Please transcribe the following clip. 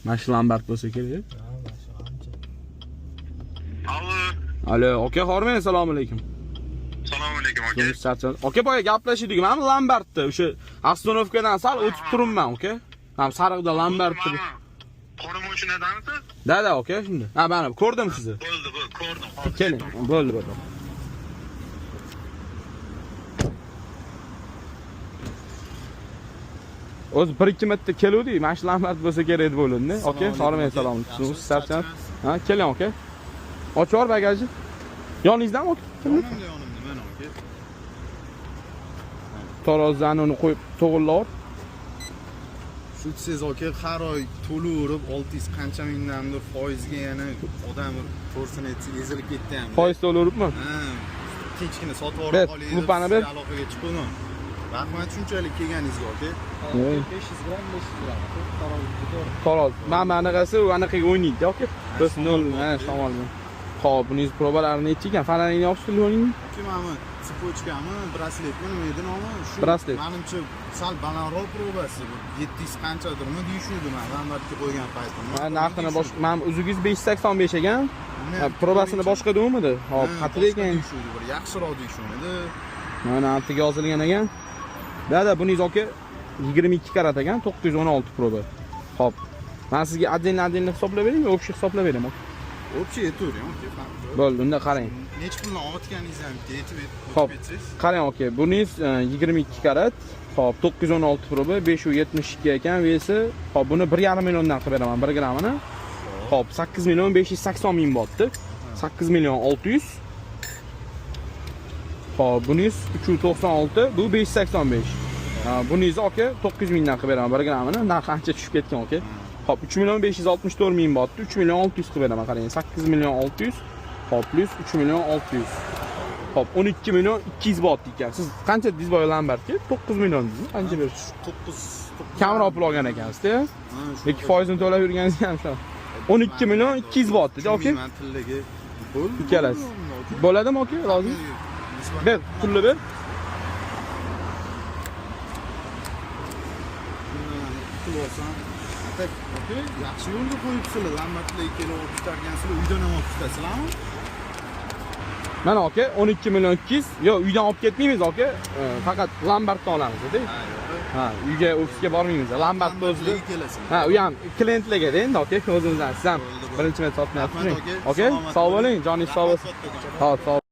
Mana shu Lambert bo'lsa kerak. Ha, mana shu ancha. Alo. Alo, aka, hormang, assalomu alaykum. Assalomu alaykum aka. Turmush charchab. Aka, boya gaplashdik, mana Lambertda o'sha остановка dan sal o'tib turibman, aka. Ham sariqda Lambert turib. Qora mashinadamisiz? Да, да, aka, shunda. Ha, mana ko'rdim sizni. Bo'ldi, bo'ldi, ko'rdim. Hozir. Keling, bo'ldi, bo'ldi. O'zi bir ikki marta keluvdik, mana shu Lambert bo'lsa kerak deb o'yladim-da. Aka, hormang, salom. Turmush charchab. Ha, keling, aka. Ochib yubor bagajni. Yoningizdami, aka? Yonimda, yonimda, mana aka. Tarozani uni qo'yib to'g'irlab. Shu siz aka har oy to'laverib 600 qancha mingdandir foizga yana odam to'g'risini aytsa ezilib ketdi ham. Foiz to'laveribmi? Ha, tinchgina sotib Ber, olib qolaylik. lupani ber. Aloqaga chiqaman. Rahmat shunchalik kelganingizga aka. 500 gramm, 500 gramm. Aka, tarozi to'g'ri. Taroz. Mana anaqasi u anaqaga o'ynaydi, aka. Biz nol, ha, shamol bilan. Xo'p, buningiz probalarini nechi ekan? Fanaringni yopishtir yo'lingni. Aka, mana bu цепочка mi, brasletmi, nima edi nomi? Shu Braslet. Menimcha sal balandroq probasi bu. 700 qanchadirmi deyishuvdi men Lambardga qo'ygan paytim. Ha, narxini bosh, mana uzugingiz 585 ekan. Ha, probasini boshqa demidi? Hop, qatida ekan. Deyishuvdi, bir yaxshiroq deyishuvdi. Mana artiga yozilgan ekan. Да, да, buningiz aka 22 karat ekan, 916 proba. Xo'p. Men sizga отдельно отдельно hisoblab beraymi, общий hisoblab beraymi? Общий aytavering aka, farqi yo'q. Bo'ldi, unda qarang. Nechi puldan olayotganingizni ham bitta aytib Xo'p. o'tib ketsangiz. Qarang aka, buningiz 22 karat, xo'p, 916 proba, 572 ekan, вес i. Xo'p, buni 1,5 milliondan qilib beraman, 1 grammini. Xo'p, 8 million 580 ming botdi. 8 million 600. Xo'p, buningiz 396, bu 585. Ha, buningizni aka 900 mingdan qilib beraman 1 grammini. Narxi ancha tushib ketgan aka. Xo'p, 3 million 564 ming botdi. 3 million 600 qilib beraman, qarang. 8 million 600. Xo'p, плюс 3 million 600. Xo'p, 12 million 200 botdi ekan. Siz qancha dedingiz boya Lambertga? 9 million dedingiz. Qancha bersiz? 9 Kamroq pul olgan ekansizda. Lekin foizini to'lab yurganingiz ham shu. 12 million 200 botdi, aka. Man tillaga bo'ldi. Ikkalasi. Bo'ladimi aka? Rozi? Ber, pulni ber. Pul olsam, так, aka, yaxshi yo'lga qo'yibsizlar. Lambartlarga kelib olib ketarkansizlar, uydan ham olib ketasizlarmi? Mana aka, 12 million 200. Yo'q, uydan olib ketmaymiz aka. Faqat Lambartdan olamiz-da. Ha, yo'q. Ha, uyga, ofisga bormaymiz. Lambartda o'zida. Lambartlarga kelasizlar. Ha, u ham klientlarga endi aka, o'zimizdan. Siz ham Bo'ldi, bo'ldi. birinchi marta sotmayapsiz. Rahmat aka. Aka, Salomat sog' bo'ling, joningiz sog' Rahmat bo'lsin. kattakon. Hop, sog'.